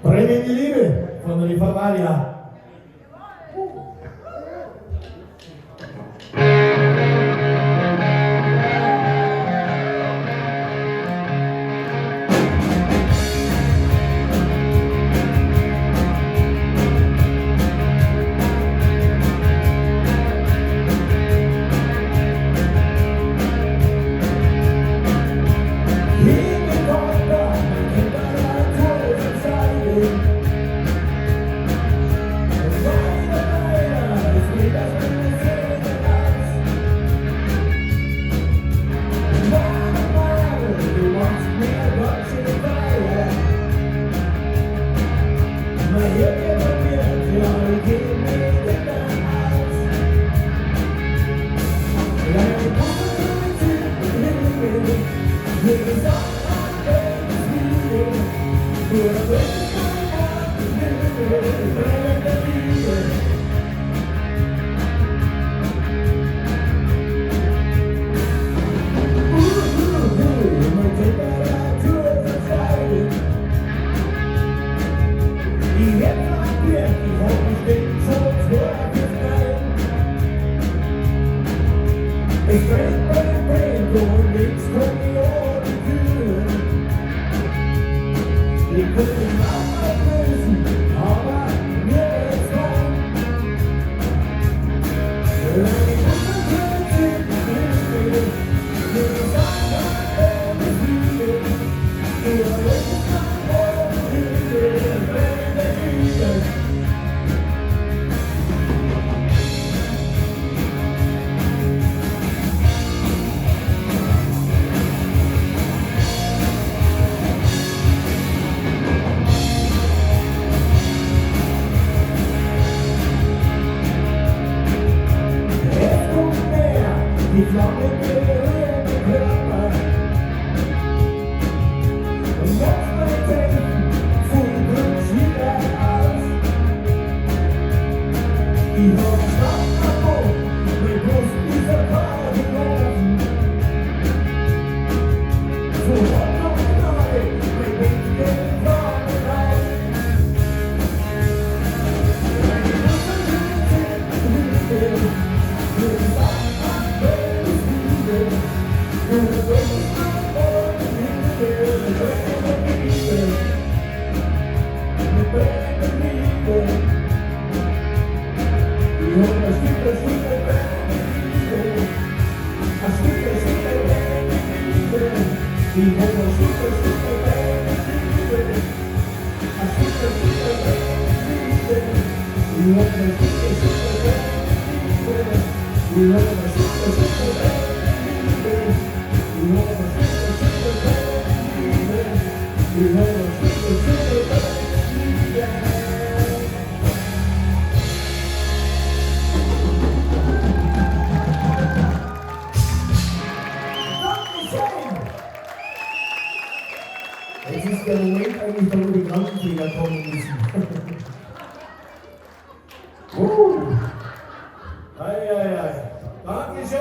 Bring in die Liebe von der Bavaria. Es brennt, brennt, brennt und nichts kommt mir die Türen. Ich könnte den Rauch auflösen, aber mir ist warm. Deine Kussen sind Himmel, die Sonne und Liebe. Du erlösest mein Himmel, brennende Liebe. Es kommt näher, die Flamme berührt den Körper. Und manchmal denken, Funken wieder aus. Ich hab Schnapp kaputt, mein Brust ist ein Paar gelaufen. So hot und Gnade, mein Bett geht Flammen auf. Meine Kussen sind Himmel, Jetzt ist der Moment eigentlich, da wo die Krankenpfleger kommen müssen.